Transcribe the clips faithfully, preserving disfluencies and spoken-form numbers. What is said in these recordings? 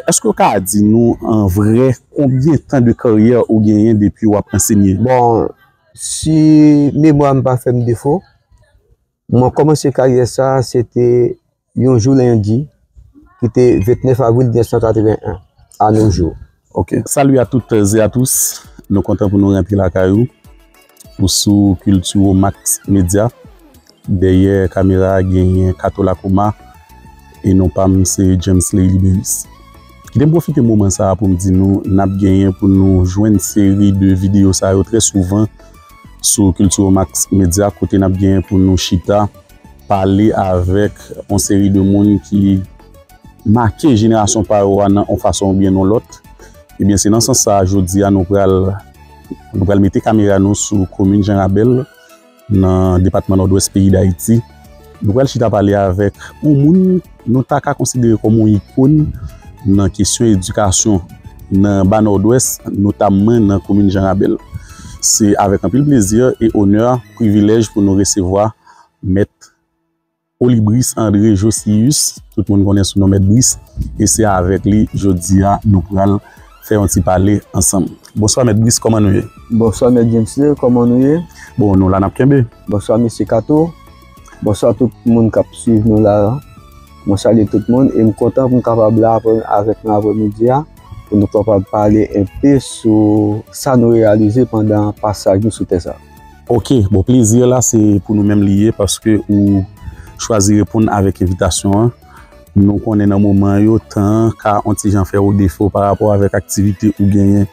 Èske w ka di nou an vrè konbyen tan de karyè ou genyen depi w ap ansenye? Bon, si memwa m pa fè m defo, mwen kòmanse karyè sa a, se te yon jou lendi, ki te vennèf avril mil nèf san katreven en, à nos jours. Ok. Salut à toutes et à tous. Nou kontan pou nou rantre lakay ou. Ou sou Culturo Max Media. Dèyè kamera a genyen Kato Lakoma e non pa m se James Ley Liberis. Kite m pwofite moman sa a pou m di nou n ap genyen pou nou jwenn seri de videyo sa yo trè souvan sou Culturo Max Media kote n ap genyen pou nou chita pale avèk yon seri de moun ki make jenerasyon pa yo a nan yon fason oubyen yon lòt. Ebyen, se nan sans sa a, jodi a, nou pral, nou pral mete kamera nou sou komin Jan Rabèl, nan depatman Nòdwès peyi Dayiti. Nou pral chita pale avèk yon moun nou ta ka konsidere kòm yon ikòn nan kesyon edikasyon nan Ba Nòdwès, notamman nan komin Jan Rabèl. Se avèk anpil plezi e onè, privilèj pou nou resevwa Mèt Olibris André Josius, tout moun konnen sou non Mèt Bris, e se avèk li jodi a nou pral fè yon ti pale ansanm. Bonswa Mèt Bris, kòman nou ye? Bonswa Mèt James Ley, kòman nou ye? Bon, nou la n ap kenbe. Bonswa mesye Kato. Bonswa tout moun k ap swiv nou la. Mwen salye tout moun e m kontan pou m kapab la avè, avèk nou aprèmidi a pou nou kapab pale enpe sou sa nou reyalize pandan pasaj nou sou tè sa. Ok, bon, plezi a la se pou nou menm li ye paske ou chwazi reponn avèk envitasyon an. Nou konnen nan moman yo, tan an ka yon ti jan fè ou defo pa rapò avèk aktivite ou genyen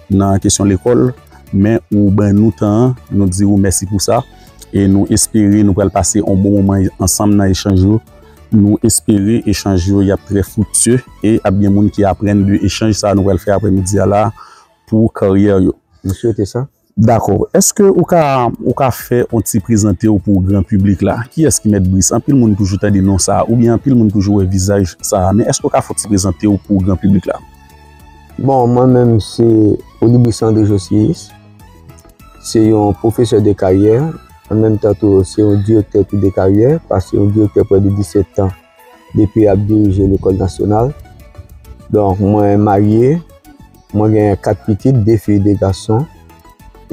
nan kesyon lekòl, men ou ban nou tan an, nou di ou mèsi pou sa, e nou espere nou pral pase yon bon moman ansanm nan echanj yo. Nou espere echanj yo y ap trè friktye e ap gen moun ki aprann de echanj sa a nou pral fè aprèmidi a la pou karyè yo. Nou swete sa. Dakò. Èske ou ka, ou ka fè yon ti prezante w pou gran piblik la? Kiyès ki Mèt Bris? Anpil moun toujou tande non sa a, oubyen anpil moun toujou wè vizaj sa a, men èske ou ka fè yon ti prezante w pou gran piblik la? Bon, mwen menm se Olibris André Josius. Se yon pwofesè de karyè, an menm tan tou se yon direktè tou de karyè, paske yon direktè prè de disèt tan depi ap dirije lekòl nasyonal. Donk, mwen marye, mwen gen kat pitit, de fi, de gason.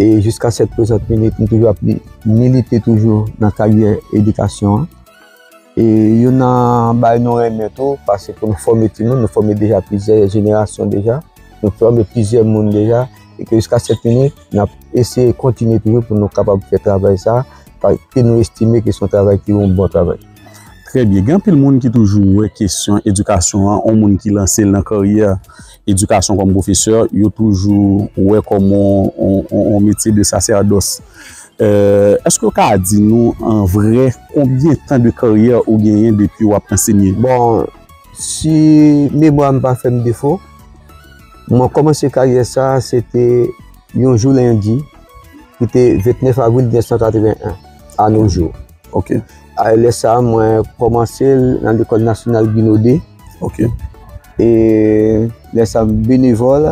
E jiska sèt prezant minit, m toujou ap li-, milite toujou nan karyè edikasyon an. E youn nan bagay nou renmen tou, paske pou nou fòme timoun, nou fòme deja plizyè jenerasyon deja, nou fòme plizyè moun deja, e ke jiska sèt minit, n ap eseye kontinye toujou pou nou kapab fè travay sa, paske nou estime ke se yon travay ki yon bon travay. Trè byen. Gen anpil moun ki toujou wè kesyon edikasyon an, yon moun ki lanse l nan karyè edikasyon kòm pwofesè, yo toujou wè kòm yon, yon, yon, yon metye de sasèdòs. Euh, èske w ka di nou an vrè konbyen tan de karyè ou genyen depi w ap ansenye? Bon, si memwa m pa fè m defo, mwen kòmanse karyè sa a, se te yon jou lendi, ki te vennèf avril mil nèf san katreven en, à nos jours. Ok. A, lè sa a, mwen kòmanse l nan Lekòl Nasyonal Guinaud de. Ok. E lè sa a, m benevòl,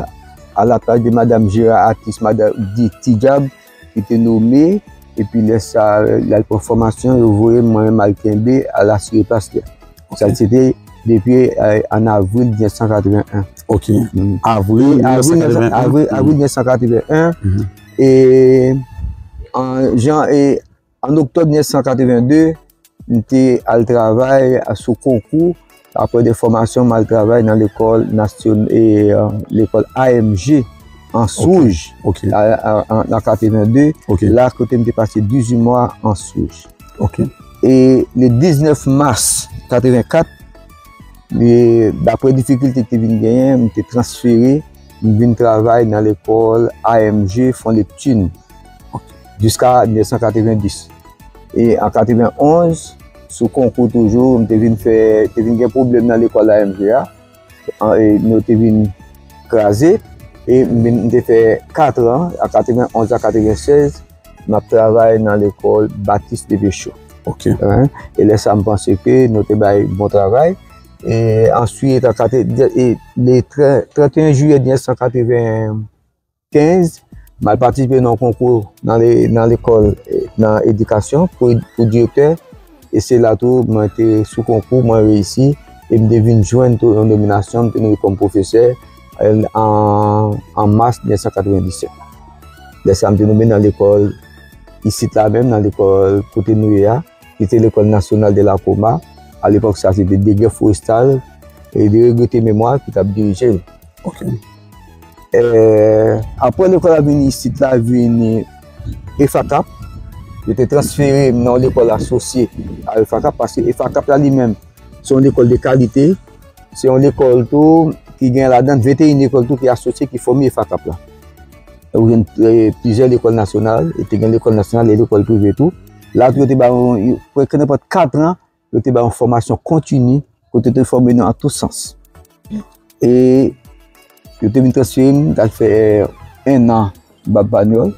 à la place de Madame Gérard Artis, Madame Di Ti Dyab, ki te nome, epi lè sa a, l al pran fòmasyon, yo voye m, mwen menm al kenbe, al asire plas li. Ok. Sa, se te depi, eh, an avril mil nèf san katreven en. Ok. Mm. Avril E avril mil nèf san katreven en. Avril, avril mil nèf san katreven en. Mhm. E an jan, e an oktòb mil nèf san katreven de, m te al travay sou konkou. Aprè de fòmasyon, m al travay nan lekòl nasyon-, e, eh, lekòl A M G, Anse Rouge, ok, a, a, an, an katreven de. Ok. La, kote m te pase dizuit mwa Anse Rouge. Ok. E le diznèf mas katreven kat, e, daprè difikilte ki te vin genyen, m te transfere, m vin travay nan lekòl A M G Fon Neptune, ok, jiska mil nèf san katreven dis. E an katreven onz, sou konkou toujou, m te vin fè, te vin gen pwoblèm nan lekòl A M G a. An, e, nou te vin kraze. E m vin, m te fè kat an, a katreven onz a katreven sèz, m ap travay nan lekòl Baptiste de Pétion. Ok. Hein? E lè sa, m panse ke nou te bay bon travay. E answit, an katre-, e le tre-, trannteyen jiyè mil nèf san katreven kenz, m al patisipe nan yon konkou nan le-, nan lekòl, eh, nan edikasyon pou, pou direktè. E se la tou, mwen te sou konkou, mwen reyisi. e m te vin jwenn tou yon nominasyon, m te nonmen kòm pwofesè an, an mas mil nèf san katrevenndisèt. Lè sa a, m te nonmen nan lekòl, isit la menm, nan lekòl kote nou ye a, ki te lekòl nasyonal de Lakoma. Alepòk sa, se te Degè Forestal e de Regrete Memwa ki t ap dirije l. Ok. Eh, apre lekòl la vini isit la, vini EFACAP. Yo te transfere m nan yon lekòl asosye a EFACAP, paske EFACAP la li menm, se yon lekòl de kalite, se yon lekòl tou ki gen ladan l venteyen lekòl tou ki asosye, ki fòme EFACAP la. Ou jwenn, eh, plizyè lekòl nasyonal, e te gen lekòl nasyonal e lekòl prive tou. La tou yo te ba yon, yo, prèske nenpòt kat an, yo te ba yon fòmasyon kontini, kote yo te fòme nou an tou sans. E yo te vin transfere m, t al fè, eh, en an Bab Panyòl.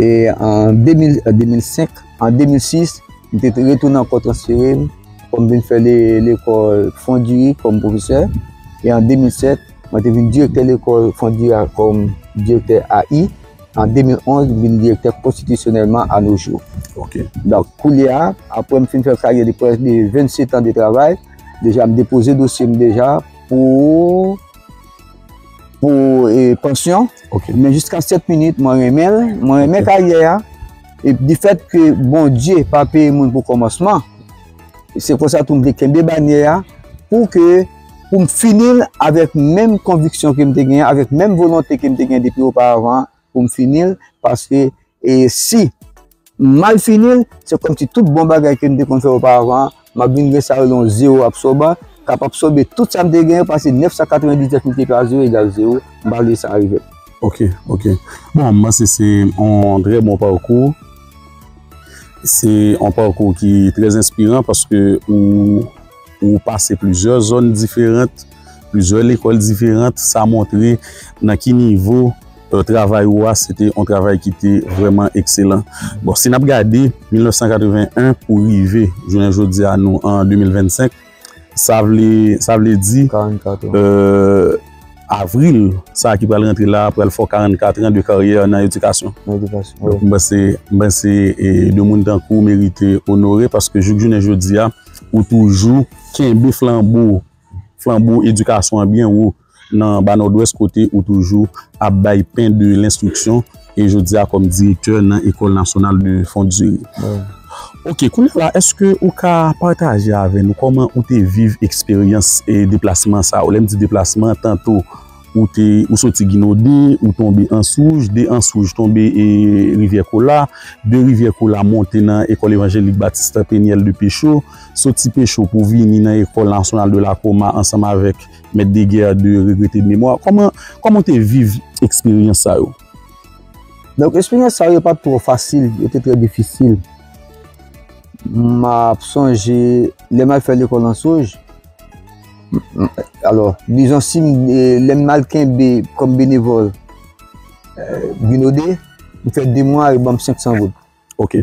E an de mil, an de mil senk, an de mil sis, m te retounen ankò transfere m, pou m vin fè le-, lekòl Fondiri kòm pwofesè. E an de mil sèt, mwen te vin direktè lekòl Fondiri a kòm direktè A I. An de mil onz, m vin direktè konstitisyonèlman a nos jours. Ok. Donk, koulye a, apre m fin fè karyè de prèske de vennsetan de travay, deja m depoze dosye m deja pou, pou, eh, pansyon. Ok. Men jiska sèt minit, mwen renmen l, mwen renmen karyè a. E difèt ke Bondye pa peye moun pou kòmansman, se konsa tou m vle kenbe banyè a, pou ke, pou m fini l avèk menm konviksyon ke m te genyen, avèk menm volonte ke m te genyen depi oparavan, pou m fini l, paske, e si m mal fini l, se kòmsi tout bon bagay ke m te konn fè oparavan an, m ap vin gen sa yo rele yon zewo absòban, k ap absòbe tout sa m te genyen, paske nèf san katrevendiznèf miltipliye pa zewo egal zewo, m pa vle sa rive m. Ok, ok. Bon, m panse se yon trè bon pakou. Se yon pakou ki trè enspiran paske ou, ou pase plizyè zòn diferan, plizyè lekòl diferan. Sa montre nan ki nivo, euh, travay ou a, se te yon travay ki te vrèman ekselan. Bon, si n ap gade mil nèf san katreven en pou rive jounen jodi a nou an de mil vennsenk, sa vle, sa vle di, karannkat an, euh, avril sa a ki pral rantre la a pral fè w karannkat an de karyè nan edikasyon. Nan edikasyon, wi. Donk, m panse, m panse, e, de moun tankou w merite onore paske jouk jounen jodi a, ou toujou kenbe flanbo, flanbo edikasyon an byen wo nan Ba Nòdwès kote ou toujou ap bay pen de lenstriksyon e jodi a kòm direktè nan École Nationale de Fonderie. Wi. Ok, kounye a la, èske ou ka pataje avè nou kòman ou te viv eksperyans e deplasman sa yo? Lè m di deplasman, tanto ou te, ou soti Ginode, ou tonbe Answouj, de Answouj tonbe e Rivyè Kola, de Rivyè Kola monte nan École Évangélique Baptiste Peniel de Pécho, soti Pécho pou vini nan École Nationale de Lakoma ansanm avèk Mèt de Gè de Regrete Memwa. Kòman, kòman w te viv eksperyans sa yo? Donk, eksperyans sa yo pa t twò fasil, yo te trè difisil. M ap sonje, lè m al fè lekòl Answouj, m, m, alò, dizon si m, e, lè m al kenbe kòm benevòl, e, Ginode, m fè de mwa, yo ban m senk san goud. Ok.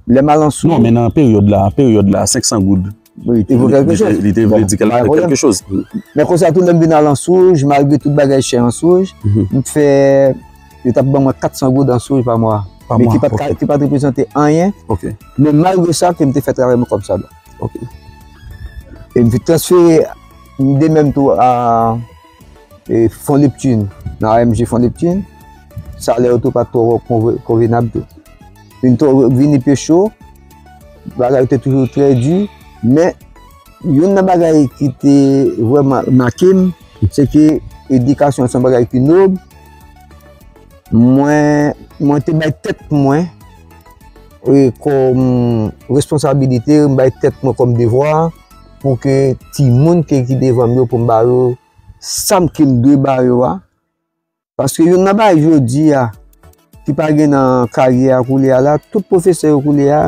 Lè m al Answouj. Non, men nan peryòd la, peryòd la, senk san goud. Wi, te vo kèlke choz. Li te, li te vle di kèlke choz. Men konsa tou, lè m vin al Answouj, malgre tout bagay chè Answouj, m fè, yo t ap ban mwen kat san goud Answouj pa mwa. Pa mwa, ok. Men ki pa t ka, ki pa t reprezante anyen. Ok. Men malgre sa, ke m te fè travay mwen kòmsadwa. Ok. E m vin transfere, m de menm tou a, e, Fon Neptune, nan A M G Fon Neptune, salè yo tou pa t twò konve-, konvenab tou. Vin twò, vini Pécho, bagay yo te toujou trè di, men youn nan bagay ki te vrèman make m, se ke edikasyon se yon bagay ki nob. Mwen, mwen te bay tèt mwen, e, kòm responsabilite, m bay tèt mwen kòm devwa pou ke timoun ke, ki devan m yo, pou m ba yo sa m, ke m dwe ba yo a. Paske youn nan bagay jodi a, ki pa gen nan karyè a koulye a la, tout pwofesè yo koulye a,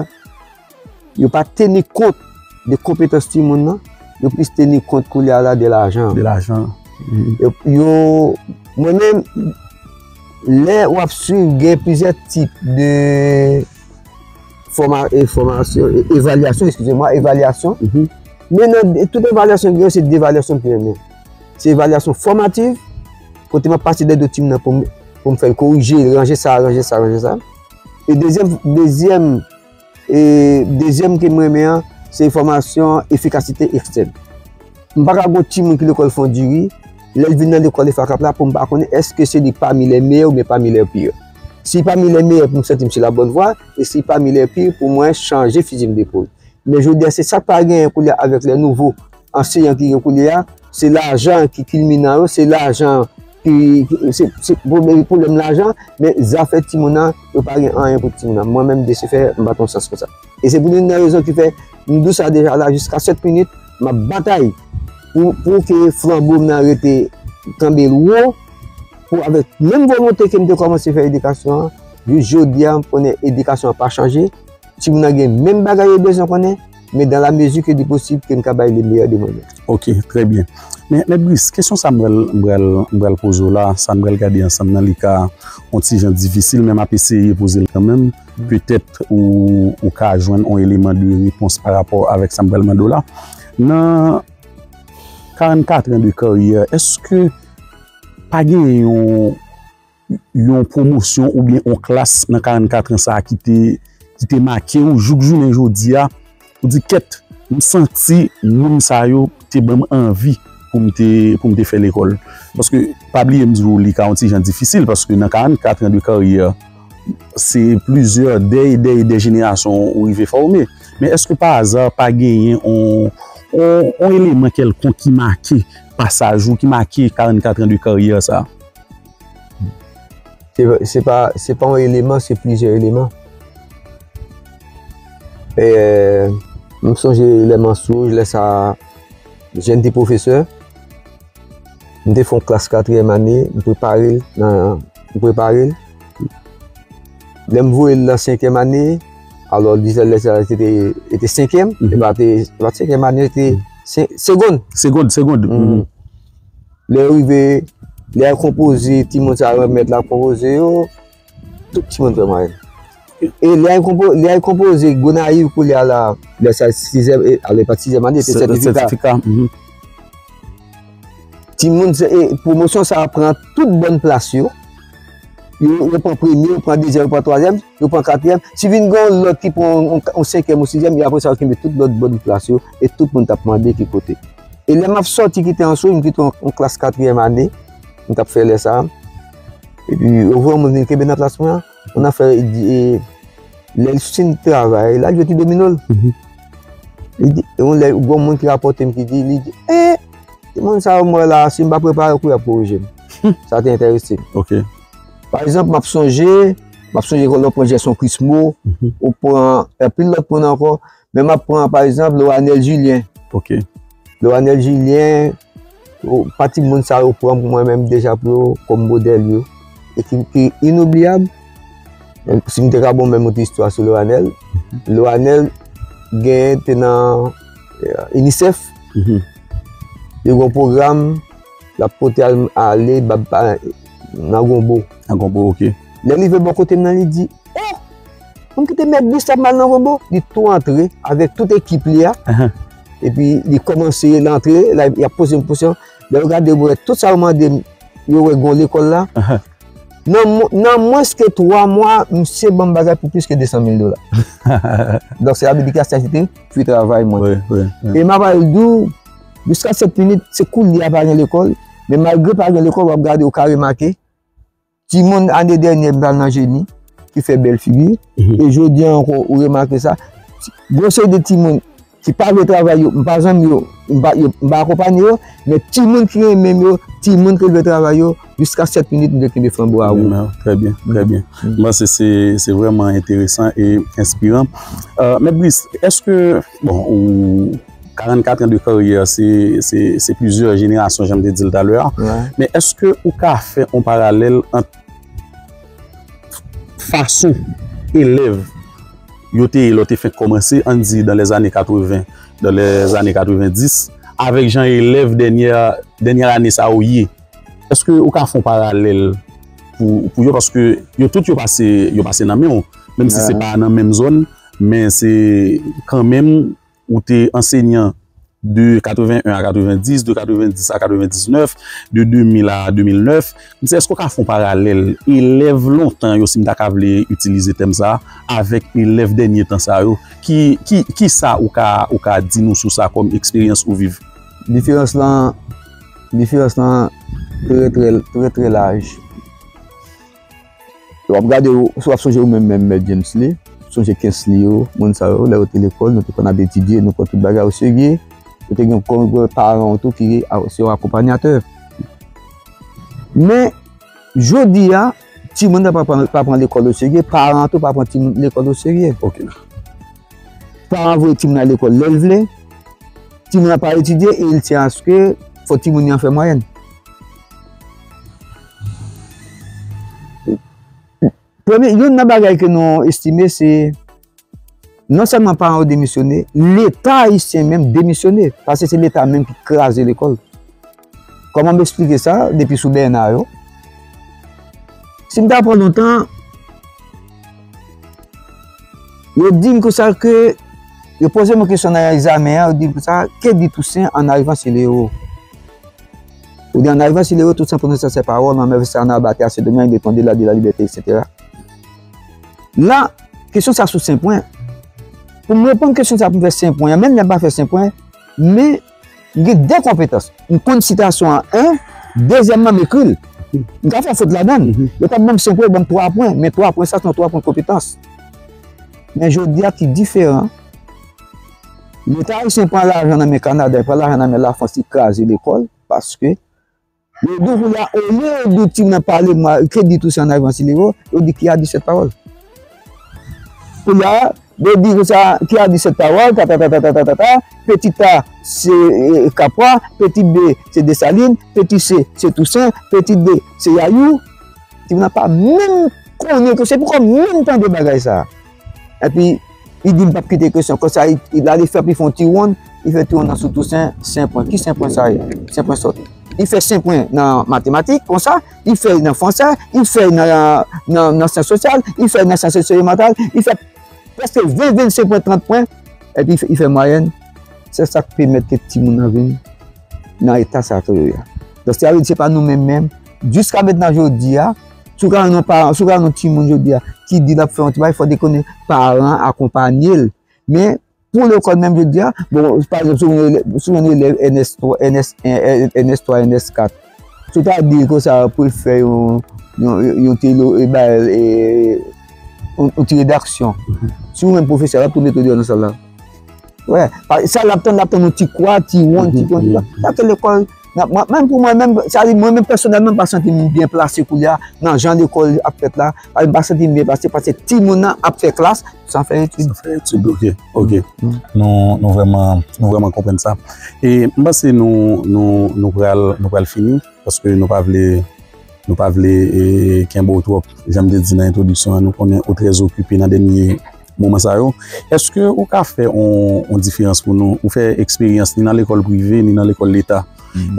yo pa teni kont de konpetans timoun nan, yo plis teni kont koulye a la de lajan. De lajan. Mhm. Yo, yo, mwen menm, lè w ap swiv, gen plizyè tip de fòma-, e, fòmasyon, e, evalyasyon, eskize mwa, evalyasyon. Mhm. Men nan tout evalyasyon ki gen, se de evalyasyon m pi renmen. Se evalyasyon fòmativ, kote m ap pase dèyè do timoun nan pou m, pou m fè l korije, ranje sa, ranje sa, ranje sa. E dezyèm, dezyèm, e dezyèm ke m renmen an, se fòmasyon efikasite ekstèn. M pa ka gon timoun ki lekòl Fondiri, lè l vin nan lekòl F A K A P la, pou m pa konnen èske se li pami les meilleurs oubyen pami les pires. Si pami les meilleurs, pou m santi m sou la bonne voie, e si pami les pires, pou mwen chanje fizi m depòl. Men jodi a, se sa k pa genyen koulye a avèk les nouveaux anseyan ki gen koulye a. Se lajan ki kilminan yo, se lajan ki, ki- se, se pwoblèm, pwoblèm lajan, men zafè timoun nan, yo pa gen anyen pou timoun nan. Mwen menm, de se fè, m pa t yon sans konsa. E se pou youn nan rezon ki fè m di w sa deja la, jiska sèt minit, m ap batay pou, pou ke flanbo m nan rete kanbe l wo, pou avèk menm volonte ke m te kòmanse fè edikasyon an, jis jodi a, m konnen edikasyon an pa chanje. Timoun nan gen menm bagay yo bezwen konnen, men dans la mesure que du possible, ke m ka bay le meilleur de mwen menm. Ok, très bien. Men, Mèt Brice, kesyon sa m pral, m pral, m pral poze w la, sa n pral gade ansanm nan, li ka yon ti jan difisil, men m ap eseye poze l kanmenm. Petèt ou, ou ka jwenn yon eleman de repons pa rapò avèk sa m pral mande w la. Nan karannkat an de karyè, èske pa genyen yon, yon pwomosyon oubyen yon klas nan karannkat an sa a ki te, ki te make w jouk jounen jodi a, ou di, kèt, m santi moun sa yo te ban m anvi pou m te, pou m te fè lekòl. Paske, pa bliye m di w, li ka yon ti jan difisil, paske nan karannkat an de karyè, se plizyè dè e dè e dè jenerasyon ou rive fòme. Men èske pa aza pa genyen on, on, on eleman kèlkonk ki make pasaj ou, ki make karannkat an de karyè sa a? Se, se pa, se pa yon eleman, se plizyè eleman. E, m sonje lè m an Swouj, lè sa, jan m te pwofesè, m te fè yon klas katriyèm ane, m prepare l nan, m prepare l. Lè m voye l nan senkyèm ane, alò, dizè lè sa, se te, se te senkyèm, e pa te, se pa t senkyèm ane, se te sen- segonn. Segonn, segonn. Lè yo rive, lè al konpoze, timoun sa yo, mèt la konpoze yo, tout timoun fè mwayèn. E lè al konpo- lè al konpoze Gonayiv koulye a la, lè sa sizyèm, e, alè pa sizyèm ane, se sètifika. Timoun, e, pwomosyon sa a pran tout bòn plas yo. Yo, yo pran premye, yo pran dezyèm, yo pran twazyèm, yo pran katriyèm. Si vin gen yon lòt ki pran yon, yon senkyèm ou sizyèm, e apre sa, yo kenbe tout lòt bòn plas yo, e tout moun t ap mande ki kote. E lè m ap sòti kite Ansou, m kite yon, yon klas katriyèm ane, m t ap fè lè sa a. Epi, yo voye yon moun vin kenbe nan plas mwen an. Yon afè, e, lè l fin travay, l al jwe ti domino l. Li di, e yon lè, yon moun ki rapòte m ki di, li di, e, timoun sa yo m wè la, si m pa prepare kou, y ap korije m. Sa te enterese m. Pa egzanp, m ap sonje, m ap sonje lè w pran Gerson Christmo, ou pran anpil lòt moun ankò, men m ap pran, pa egzanp, Loranel Julien. Loranel Julien, ou, pati moun sa yo pran pou mwen menm deja pou yo kòm modèl yo. E ki, ki inoubliyab. Si m te ka ba w menm yon ti istwa sou Loranel. Loranel gen te nan, eh, UNICEF. Li gen yon pwogram l ap pote al, ale bab pa nan Gonbo. Nan Gonbo, ok. Lè l rive bò kote m nan, li di, oh! Moun ki te mèt bis la mal nan Gonbo, li tou antre avèk tout ekip li a. Epi li kòmanse, l antre, la, y ap poze m kesyon. Lè yo gade, yo wè tout sa yo mande m, yo wè gon lekòl la. Nan, nan mwens ke twa mwa, misye ban m bagay pou plis ke de san mil dola. Donk, se sa vle di ke asasite fwi travay mwen. E m ap al di w, jiska sèt minit, se koulye a pa gen lekòl, men malgre pa gen lekòl, w ap gade, w ka remake, timoun ane dènyè m t al nan jeni, ki fè bèl figi. E jodi a ankò, ou remake sa. Gon seri de timoun ki pa vle travay yo, m pa zanmi yo, m pa, yo, m pa akonpanye yo, men timoun ki renmen m yo, timoun ki vle travay yo, jiska sèt minit, m te kenbe flanbo a wo. Trè byen, trè byen. M panse se, se vrèman enteresan e enspiran. Euh, Mèt Brice, èske, bon, ou, karannkat an de karyè, se, se, se plizyè jenerasyon, jan m te di l talè a. Men èske ou ka fè yon paralèl ant fason elèv yo te ye lè w te fenk kòmanse, ann di dan lèzane katreven, dan lèzane katrevendis, avèk jan elèv dènyè, dènyè ane sa yo ye? Èske ou ka fè yon paralèl pou, pou yo? Paske yo tout yo pase, yo pase nan men w, menm si se pa nan menm zòn, men se kanmenm ou te ansenyan de katreven en a katreven dis, de katreven dis a katreven diznèf, de de mil a de mil nèf. M se, èske w ka fè yon paralèl elèv lontan yo, si m ta ka vle itilize tèm sa, avèk elèv dènye tan sa yo? Ki, ki, ki sa ou ka, ou ka di nou sou sa kòm eksperyans ou viv? Diferans lan, diferans lan trè, trè, trè, trè laj. W ap gade, w, si w ap sonje ou menm, menm Mèt James Lee, sonje Kensley yo, moun sa yo, lè yo te lekòl, nou te konn ap etidye, nou pran tout bagay o serye, yo te gen kòm paran w tou ki a, se yon akonpanyatè. Men, jodi a, timoun nan pa pran, pa pran lekòl o serye, paran an tou pa pran timoun lekòl o serye. Ok. Paran voye timoun nan lekòl lè l vle, timoun nan pa etidye e l tyen aske fò timoun nan fè mwayèn. Premye, youn nan bagay ke nou estime se non sèlman paran yo demisyone, Leta ayisyen menm demisyone, paske se Leta menm ki kraze lekòl. Kòman m eksplike sa? Depi sou B N A yo, si m ta pran lontan, yo di m konsa ke, yo poze m yon kesyon nan egzamen an, yo di m konsa, que dit Toussaint en arrivant sur les héros? Ou di en arrivant sur les héros, Toussaint prononse ces paroles, en m'investissant en arbre à terre à Saint-Domingue, béton de la, de la liberté, et cetera. La, kesyon sa sou Senpwen. Pou m reponn kesyon sa pou m fè Senpwen, menm lè m pa fè Senpwen, men m gen de konpetans. M konn sitasyon an, en, dezyèmman, m ekri l. M ka fè fot ladan l. Yo t ap ban m senk pwen, yo ban m twa pwen, men twa pwen sa se yon twa pwen konpetans. Men jodi a ki diferan, Leta ayisyen pran lajan nan men Kanada, pran lajan nan men Lafrans, li kraze lekòl, paske yo di w kounye a, olye yo di timoun nan pale mwa, que dit Toussaint en arrivant sur les héros, yo di qui a dit cette parole. Kounye a, yo di konsa, qui a dit cette parole, ta, ta, ta, petit A, se, eh, Kapwa, petit B, se Desalin, petit C, se Toussaint, petit D, se Yayou. Timoun nan pa menm konnen ke se poko menm tande bagay sa. Epi, li di m p ap kite kesyon. Konsa, li, li ale fè, li fè yon ti wonn, li fè ti wonn nan sou Toussaint, senk pwen. Ki senk pwen sa ye? Senk pwen sòt. Li fè senk pwen nan matematik, konsa, li fè nan fransè, li fè nan, nan, nan syans sosyal, li fè nan syans eksperimantal, li fè prèske ven, vennsenk pwen, trant pwen, epi li fè, li fè mwayèn. Se sa k pèmèt ke timoun nan vin nan eta sa ke yo ye a. Donk, sa vle di se pa nou menm menm. Jiska mentnan jodi a, si w ka nan paran, si w ka nan timoun jodi a, ki di l ap fè yon ti bagay, fò dekonnen paran an akonpanye l. Men, pou lekòl menm jodi a, bon, pa egzanp, si w yon elèv, si w yon elèv N S twa, N S en, N S twa, N S kat, si w ta di l konsa pou l fè yon, yon, yon ti lo-, e, ba, e, yon, yon ti redaksyon. Si w menm pwofesè a, l ap tou mete w deyò nan sal la. Wè, pa, sa l ap tann, l ap tann yon ti kwa, ti wonn, ti kwa, ti kwa. Sa ke lekòl, nan, mwen, menm pou mwen, menm, sa di, mwen menm pèsonèlman, m pa santi m byen plase kounye a, nan jan lekòl ap fèt la, pa, m pa santi m byen plase, paske timoun nan ap fè klas san fè etid. San fè etid, ok, ok. Nou, nou vrèman, nou vrèman konprann sa. E m panse nou, nou, nou pral, nou pral fini, paske nou pa vle Nou pa vle, e, kenbe w twòp. Jan m te di nan entwodiksyon an, nou konnen ou trè okipe nan dènye moman sa yo. Èske ou ka fè on, on diferans pou nou? Ou fè eksperyans ni nan lekòl prive, ni nan lekòl leta.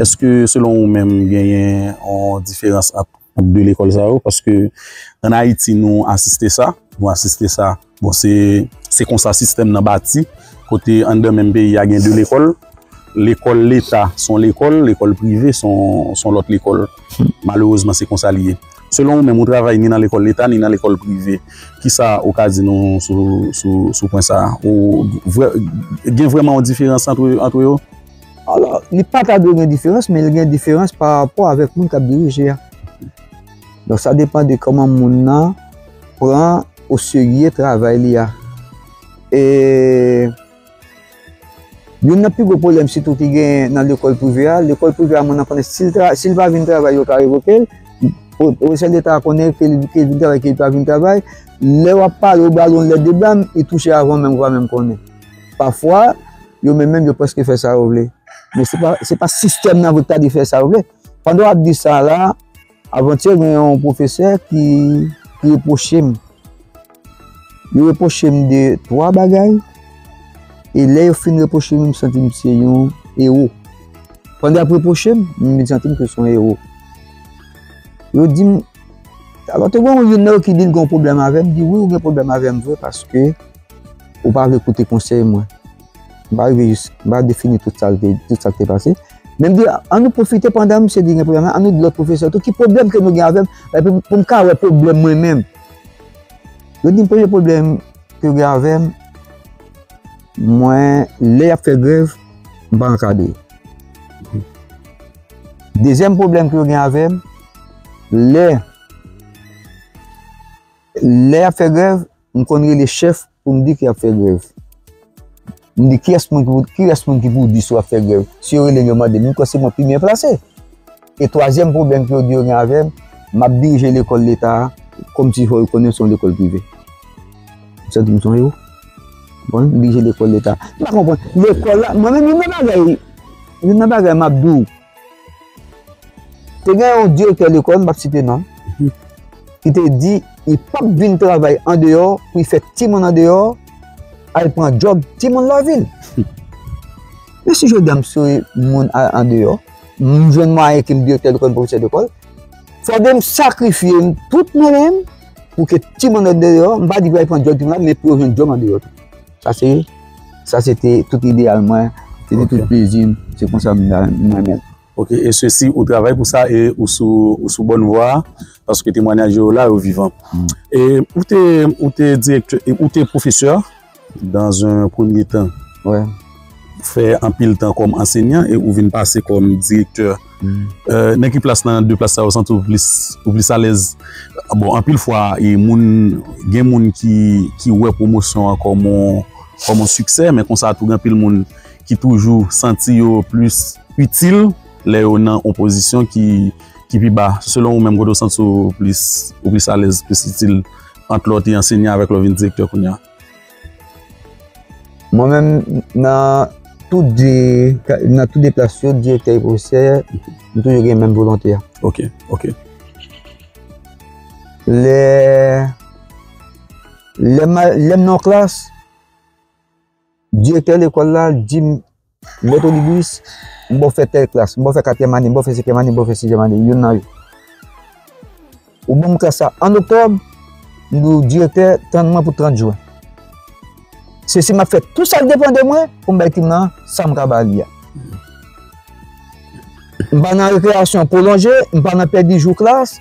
Èske, selon ou menm, genyen on diferans ant, ant de lekòl sa yo? Paske ann Ayiti, nou asiste sa. Nou asiste sa. Bon, se, se konsa sistèm nan bati, kote anndan menm peyi a gen de lekòl. Lekòl leta se yon lekòl, lekòl prive se yon, se yon lòt lekòl. Malerezman, se konsa li ye. Selon ou menm, ou travay ni nan lekòl leta, ni nan lekòl prive. Kisa ou ka di nou sou, sou, sou pwen sa a? Ou vre-, gen vrèman yon diferans ant, ant yo? Alò, li pa ta dwe gen diferans, men li gen diferans pa rapò avèk moun k ap dirije a. Donk, sa depann de kòman moun nan pran oserye travay li a. E youn nan pi gwo pwoblèm sitou ki gen nan lekòl prive a, lekòl prive a, moun nan konnen si l tra-, si l pa vin travay, yo ka revoke l. Pwo-, pwofesè leta a konnen ke l, ke l vin travay, ke l pa vin travay. Lè w ap pale, ou ba l yon lèt de blam, li touche avan menm, ou pa menm konnen. Pafwa, yo menm menm, yo prèske fè sa yo vle. Men se pa, se pa sistèm nan pou ta di fè sa yo vle. Pandan w ap di sa la, avantyè, gen yon pwofesè ki, ki repwoche m. Yo repwoche m de twa bagay, e lè yo fin repwoche m, m santi m se yon ewo. Pandan y ap repwoche m, m vin santi m ke se yon ewo. Yo di m, alò, te gen yon youn nan yo ki di l gen yon pwoblèm avè m, m di, wi, ou gen pwoblèm avè m vre, paske ou pa vle koute konsèy mwen. M pa rive jis, m pa defini tout sa l te, tout sa k te pase. Men m di, an nou pwofite pandan misye di gen pwoblèm la, an nou di lòt pwofesè tou ki pwoblèm ke nou gen avè m, e pou, pou m ka wè pwoblèm mwen menm. Yo di m premye pwoblèm ke yo gen avè m, mwen, lè y ap fè grèv, m pa ankadre. Dezyèm pwoblèm ke yo gen avè m, lè, lè y ap fè grèv, m konn rele chèf pou m di ke y ap fè grèv. M di, kiyès moun ki pou, kiyès moun ki pou di si w ap fè grèv? Si yo rele m, yo mande m, m kwè se mwen pi byen plase. E twazyèm pwoblèm ke yo di yo gen avè m, m ap dirije lekòl leta a, kòmsi fò yo konnen se yon lekòl prive. M santi m sonje w. Bon, m dirije lekòl leta. M pa konprann. Lekòl la, mwen menm, youn nan bagay, youn nan bagay m ap di w, te gen yon direktè lekòl, m p ap site non l, ki te di, li p ap vin travay andeyò pou l fè timoun andeyò al pran djòb timoun Lòvil. Men si jodi a m se moun a, andeyò, m jwenn mwayen ke m direktè lekòl, m pwofesè lekòl, fòde m sakrifye m tout mwayen m pou ke timoun andeyò, m pa di pou al pran djòb timoun la, men pou yo jwenn djòb andeyò tou. Sa se, sa se te tout ideyal mwen, se te tout plezi m, se konsa m, m renmen l. Ok, e sesi, ou travay pou sa e ou sou, ou sou bòn vwa, paske temwanyaj yo la, yo vivan. E ou te, ou te direktè, e ou te pwofesè dans un premier temps. Fè anpil tan kòm ansenyan e ou vin pase kòm direktè. Euh, nan ki plas nan de plas sa yo santi w plis, ou plis alèz? Bon, anpil fwa, e moun, gen moun ki, ki wè pwomosyon an kòm yon, kòm yon siksè, men konsa tou gen anpil moun ki toujou santi yo plis itil lè yo nan yon pozisyon ki, ki pi ba. Selon ou menm, kote w santi w plis, ou plis alèz, plis itil ant lè w te ansenyan avèk lè w vin direktè kounye a? Mwen menm, nan tout de, nan tout de plas yo, direktè e pwofesè, m toujou gen menm volonte a. Ok, ok. Lè, lè m, lè m nan yon klas, direktè lekòl la di m, Mèt Olibris, m ba w fè tèl klas, m ba w fè katriyèm ane, m ba w fè senkyèm ane, m ba w fè sizyèm ane, youn nan yo. Ou ban m klas la an oktòb, m di w, direktè, tann mwen pou trant jen. Se si m ap fè tout sa k depann de mwen pou m bay timoun nan sa m ka ba li a. M pa nan rekreyasyon pwolonje, m pa nan pèdi jou klas,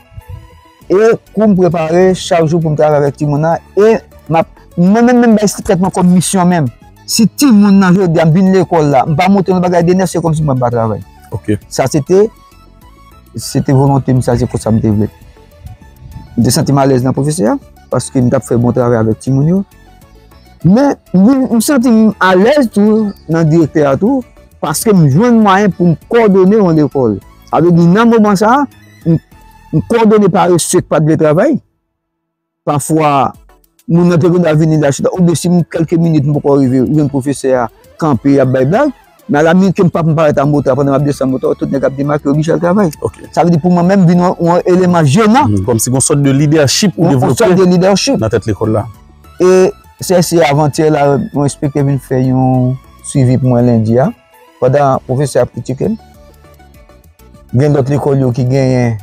e kou m prepare chak jou pou m travay avèk timoun nan, e m ap, mwen menm, menm bay tèt mwen kòm misyon menm. Si timoun nan jodi a m vin lekòl la, m pa montre yon bagay de nèf, se kòmsi mwen m pa travay. Ok. Sa se te, se te volonte m, sa se konsa m te vle. M te santi m alèz nan pwofesè a, paske m t ap fè bon travay avèk timoun yo. Men, m, m santi m alèz tou nan direktè a tou, paske m jwenn mwayen pou m kòdone yon lekòl. Sa vle di, nan moman sa a, m, m kòdone paresye k pa t vle travay. Pafwa, moun nan te gen dwa vini la chita, oubyen si m kèlke minit m poko rive, ou jwenn pwofesè a kanpe, y ap bay blag. Men alaminit ke m p ap m parèt a moto a, pandan m ap desann moto a, tout nèg ap demake, yo oblije al travay. Ok. Sa vle di pou mwen menm vin yon, yon eleman jenan. Mhm. Kòmsi gon sòt de lidèchip ou devlope. Yon sòt de lidèchip nan tèt lekòl la. E se, se avantyè la, mwen ekspekte vin fè yon swivi pou mwen lendi a. Pandan pwofesè ap kritike m, gen lòt lekòl yo ki genyen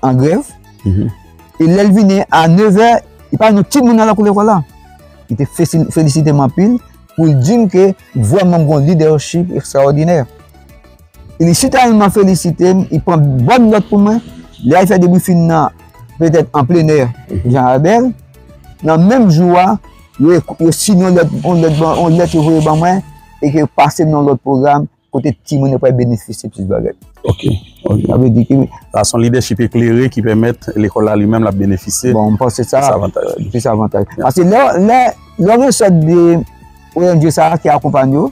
an grèv. Mhm. E lè l vini a nevè, li pa wè yon timoun nan lakou lekòl la. Li te fesi-, felisite m anpil pou l di m ke vrèman m gon lidèchip ekstraòdinè. E li sitalman felisite m, li pran bòn nòt pou mwen. Lè y al fè debrifin nan, petèt an plenè, Jan Albert, nan menm jou a, yo, yo siyen yon lèt, yon lèt, ban, yon lèt yo voye ban mwen, e ke yo pase m nan yon lòt pwogram, kote timoun yo pral benefisye plis bagay. Ok, ok. Sa vle di ke sa se yon lidèchip eklere ki pèmèt lekòl la li menm l ap benefisye. Bon, m panse sa, plis avantaj. Plis avantaj. Ya. Paske lè, lè, lè w gen sòt de O N G sa a ki akonpanye w,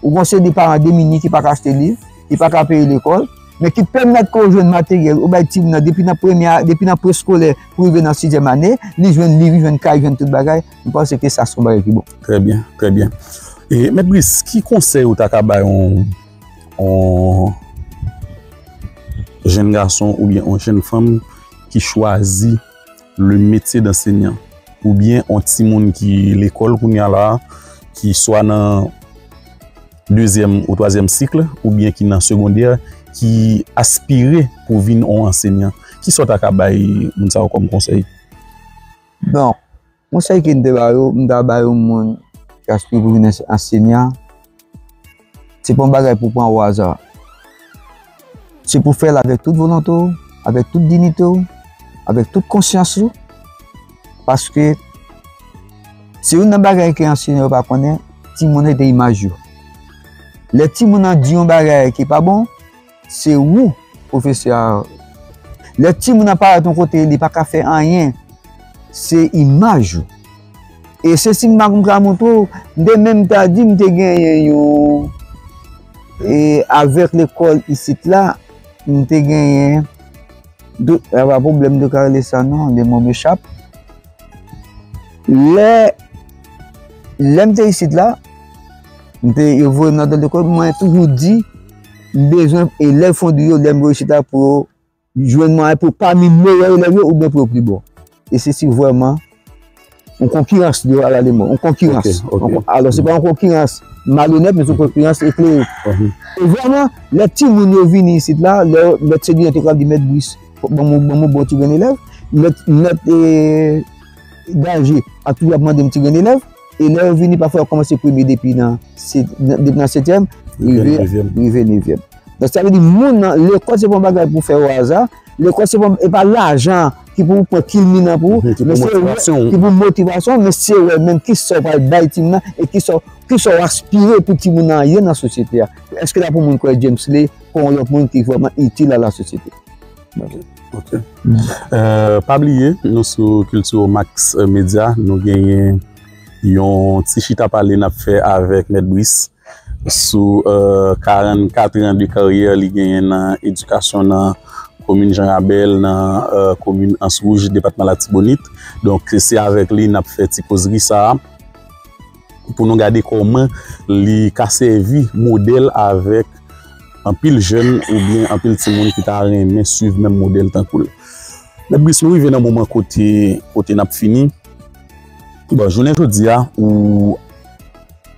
ou gon seri de paran demini ki pa ka achte liv, ki pa ka peye lekòl, men ki pèmèt ke w jwenn materyèl, ou bay timoun nan depi nan premyè, depi nan preskolè pou rive nan sizyèm ane, li jwenn liv, li jwenn kay, li jwenn tout bagay. M panse ke sa se yon bagay ki bon. Trè byen, trè byen. E, Mèt Brice, ki konsèy ou ta ka bay yon, yon jèn gason oubyen yon jèn fanm ki chwazi le métier d'enseignant, oubyen yon timoun ki lekòl kounye a la, ki swa nan dezyèm ou twazyèm sik, oubyen ki nan segondè, ki aspire pou vin yon ansenyan? Kisa w ta ka bay moun sa yo kòm konsèy? Bon, konsèy ke m te ba yo, m ta ba yo moun gaspiye pou vin ansenyan, se pa yon bagay pou pran o aza. Se pou fè l avèk tout volonte w, avèk tout diyite w, avèk tout konsyans ou. Paske se youn nan bagay ke ansenyan yo pa konnen, timoun rete imaj yo. Lè timoun nan di yon bagay ki pa bon, se ou, pwofesè a. Lè timoun nan parèt yon kote, li pa ka fè anyen, se imaj ou. E se si m pa m ka montre w, m te menm ta di m te genyen yon, e avèk lekòl isit la, m te genyen, de, a pa pwoblèm de ka rele sa non, le mot m'échappe. Lè, lè m te isit la, m te, yo voye m nan lekòl, mwen toujou di, m bezwen elèv Fondri yo, lè m voye isit la pou yo jwenn mwayen pou pami meyè elèv yo oubyen pou yo pi bon. E se si vrèman yon konkirans de a la lemò, yon konkirans. Ok, ok. Yon kon- Alò, se pa yon konkirans malonèt, men se yon konkirans eklere. Mhm. E vrèman, lè timoun yo vini isit la, lè, lè Mèt Sedriyen te ka di Mèt Bris, ban m, ban m bon ti grenn elèv, Mèt, Mèt, e, Daje ap toujou ap mande m ti grenn elèv, e lè yo vini, pafwa yo kòmanse premye depi nan, se, depi nan setyèm, rive, rive nevyèm. Donk, sa vle di, moun nan, lekòl se pa yon bagay pou fè o aza, lekòl se pa, e pa lajan ki pou pran kilminan pou ou, men se wè, ki pou motivasyon, men se wè menm ki sa w pral bay timoun nan, e ki sa, ki sa w aspire pou timoun nan ye nan sosyete a. Èske l ap yon moun kwè James Lay, pou yon lòt moun ki vrèman itil a la sosyete? Ok. Ok. Euh, pa bliye, nou sou Culture Max, euh, Media, nou genyen yon ti chita pale n ap fè avèk Mèt Bris sou, euh, karannkat an de karyè li genyen nan edikasyon nan komin Jan Rabèl, nan, euh, komin Ans Wouj, depatman Latibonit. Donk, se avèk li n ap fè ti kozri sa a. Pou nou gade kòman li ka sèvi modèl avèk anpil jèn oubyen anpil timoun ki ta renmen swiv menm modèl tankou l. Mèt Bris, nou rive nan moman kote, kote n ap fini. Bon, jounen jodi a, ou,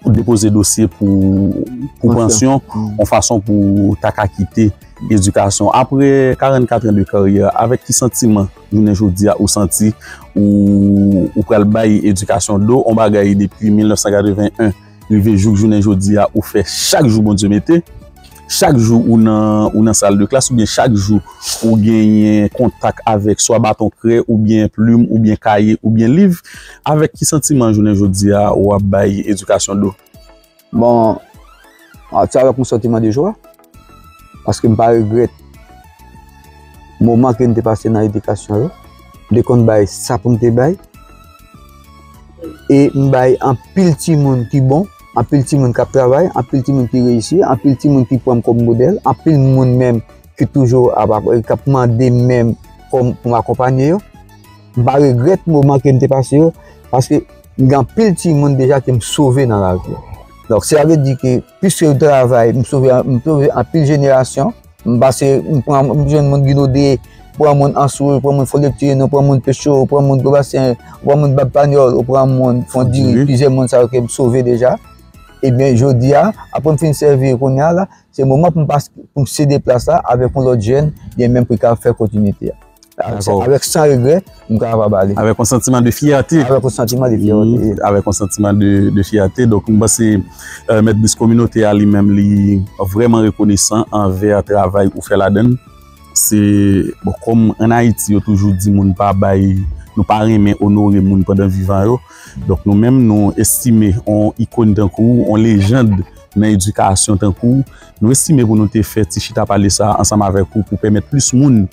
ou depoze dosye pou, pou pansyon, yon fason pou w ta ka kite edikasyon. Apre karannkat an de karyè, avèk ki santiman jounen jodi a ou santi ou, ou pral bay edikasyon do, yon bagay depi mil nèf san katreven en rive jouk jounen jodi a, ou fè chak jou Bondye mete, chak jou ou nan, ou nan sal de klas, oubyen chak jou ou genyen kontak avèk swa baton krè, oubyen plim, oubyen kaye, oubyen liv, avèk ki santiman jounen jodi a ou ap bay edikasyon do? Bon, a, se avèk yon santiman de jwa, paske m pa regrèt moman ke m te pase nan edikasyon yo. M te konn bay sa pou m te bay. E m bay anpil timoun ki bon, anpil timoun k ap travay, anpil timoun ki reyisi, anpil timoun ki pran m kòm modèl, anpil moun menm ki toujou ap, ap, k ap mande m menm kòm pou m akonpanye yo. M pa regrèt moman ke m te pase yo, paske gen anpil timoun deja ke m sove nan lavi a. Donk, sa vle di ke, piske yo travay, m sove, m sove anpil jenerasyon. M pase, m pran, m jwenn moun Ginode, pran moun Ansou, pran moun Fòlekti, nou pran moun Pecho, pran moun Gwo Basen, pran moun Bab Panyòl, ou pran moun Fondiri, plizyè moun sa yo ke m sove deja. Ebyen, jodi a, apre m fin sèvi kounye a la, se moman pou m pas-, pou m sede plas la avèk yon lòt jèn, gen menm pou l ka fè kontinite a. Avèk, avèk san regrè, m kapab ale. Avèk yon santiman de fyète. Avèk yon santiman de fyète. Avèk yon santiman de, de fyète. Donk, m panse, euh, Mèt Bris, kominote a li menm, li vrèman rekonesan anvè travay ou fè ladan l. Se, bon, kòm ann Ayiti, yo toujou di moun pa bay, nou pa renmen onore moun pandan vivan yo. Donk, nou menm, nou estime yon ikòn tankou w, yon lejand nan edikasyon tankou w, nou estime pou nou te fè ti chita pale sa a ansanm avèk ou pou pèmèt plis moun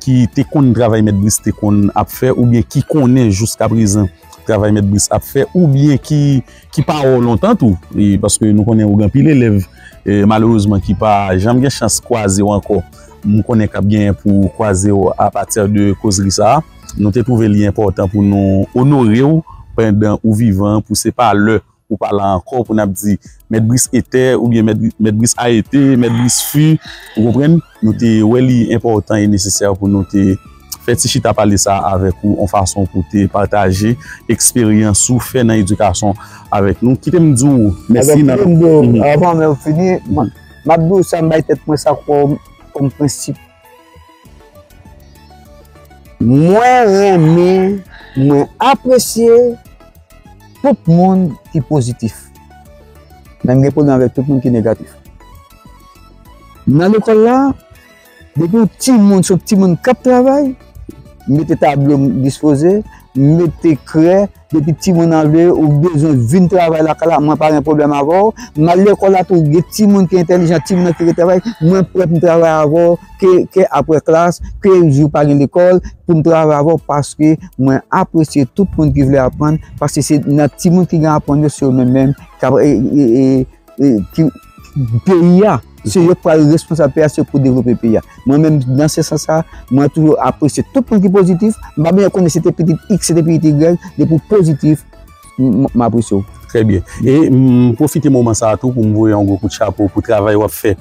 ki te konn travay Mèt Bris te konn ap fè oubyen ki konnen jiskaprezan travay Mèt Bris ap fè oubyen ki, ki pa wè w lontan tou. E paske nou konnen ou gen anpil elèv, e, malerezman ki pa janm gen chans kwaze w ankò. M konnen k ap genyen pou kwaze w apati de kozri sa a. Nou te twouve li enpòtan pou nou onore w pandan ou vivan, pou se pa lè ou pa la ankò pou n ap di Mèt Bris etè oubyen Mèt, Mèt Bris a ete, Mèt Bris fi, ou konprann? Nou te wè li enpòtan e nesesè pou nou te fè ti chita pale sa a avèk ou, yon fason pou te pataje eksperyans ou fè nan edikasyon avèk nou. Kite m di w mèsi nan. Alò, kite m di w, avan mwen fini, m, m ap di w sa, m bay tèt mwen sa kòm, kòm prensip. Mwen renmen, mwen apresye tout moun ki pozitif. Men m gen pwoblèm avèk tout moun ki negatif. Nan lekòl la, depi yon timoun se yon timoun k ap travay, m mete tablo m dispoze, m mete krè, depi timoun an vle, ou bezwen vin travay lakay la, mwen pa gen pwoblèm avè w. M al lekòl la tou, gen timoun ki entèlijan, timoun ki vle travay, mwen prè pou m travay avè w, ke, ke apre klas, ke jou pa gen lekòl, pou m travay avè w, paske mwen apresye tout moun ki vle aprann, paske se nan timoun ki gen aprann yo, se yo menm menm k ap, e, e, e, e, ki, peyi a. Se yo k pral responsab peyi a, se yo k pou devlope peyi a. Mwen menm, nan se sans sa, mwen toujou apresye tout moun ki pozitif. M pa bezwen konnen se te pitit X, se te pitit Y, depi w pozitif, m, m, m apresye w. Trè byen. E m pwofite moman sa a tou pou m voye yon gwo kout chapo pou travay w ap fè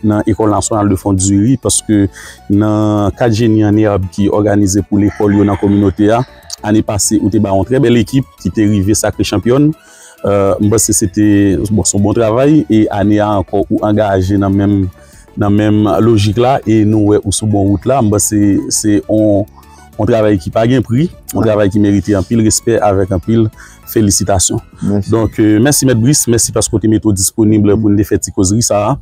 nan École Nationale de Fonderie, paske nan kad jeni an NEAB ki òganize pou lekòl yo nan kominote a, ane pase, ou te ba yon trè bèl ekip ki te rive sakre chanpyòn. Euh, m panse se te, bon, se yon bon travay, e ane a ankò ou angaje nan menm, nan menm lojik la, e nou wè ou sou bon wout la. M panse se yon, yon travay ki pa gen pri, yon travay ki merite anpil respè avèk anpil felisitasyon. Mèsi. Donk, euh, mèsi Mèt Brice, mèsi paske w te mete w disponib pou n te fè ti kozri sa a.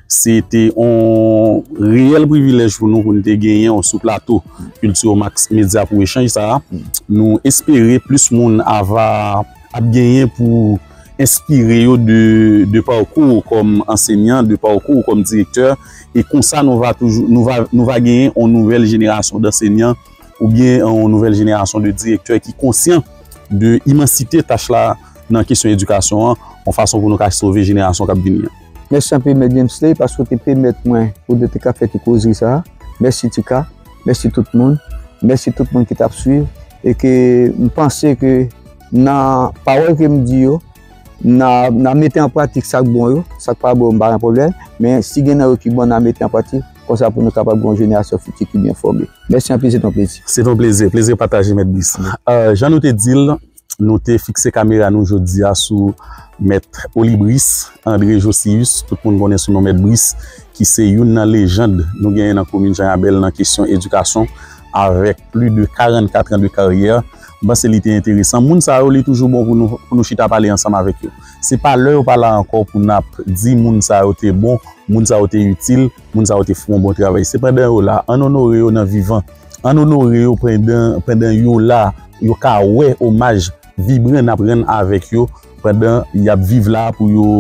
Se te yon reyèl privilèj pou nou pou n te genyen w sou plato Culture Max Media pou echanj sa a. Nou espere plis moun ava ap genyen pou enspire yo de, de pakou w kòm ansenyan, de pakou w kòm direktè. E konsa nou va toujou, nou va, nou va genyen yon nouvèl jenerasyon d ansenyan oubyen yon nouvèl jenerasyon de direktè ki konsyan de imansite tach la nan kesyon edikasyon an, yon fason pou nou ka sove jenerasyon k ap vini an. Mèsi anpil, Mèt James Ley, paske w te pèmèt mwen pou nou te ka fè ti kozri sa a. Mèsi Tika, mèsi tout moun, mèsi tout moun ki t ap swiv, e ke m panse ke nan pawòl ke m di yo, n a, n a mete an pratik sa k bon yo, sa k pa bon yo, m pa gen pwoblèm, men si gen nan yo ki bon, n a mete an pratik, konsa pou nou kapab gen yon jenerasyon fiti ki byen fòme. Mèsi anpil, se t on plezi. Se t on plezi, plezi pataje, Mèt Brice. Euh, jan nou te di l, nou te fikse kamera nou jodi a sou Mèt Olibris André Josius, tout moun konnen sou non Mèt Brice, ki se youn nan lejand nou genyen nan komin Jan Rabèl nan kesyon edikasyon, avèk plis de karannkat an de karyè. M panse li te enteresan. Moun sa yo, li toujou bon pou nou, pou nou chita pale ansanm avèk yo. Se pa lè yo pa la ankò pou n ap di moun sa yo te bon, moun sa yo te itil, moun sa yo te fè yon bon travay. Se pandan yo la, ann onore yo nan vivan. Ann onore yo pandan, pandan yo la, yo ka wè omaj vibran n ap rann avèk yo pandan y ap viv la pou yo,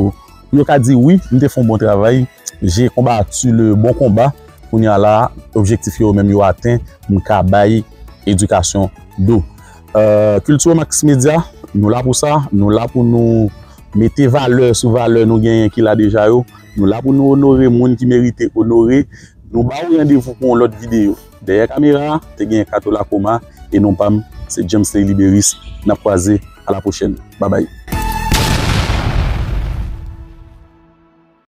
pou yo ka di, wi, m te fè yon bon travay, j'ai combattu le bon combat. Kounye a la, objektif yo menm yo aten, m ka bay edikasyon dou. Euh, Culture Max Media, nou la pou sa, nou la pou nou mete valè sou valè nou genyen ki la deja yo, nou la pou nou onore moun ki merite onore. Nou ba w randevou pou yon lòt videyo. Dèyè kamera a, te genyen Kato Lakoma, e non pa m, se James Ley Liberis. N ap kwaze, a la pwochèn. Babay.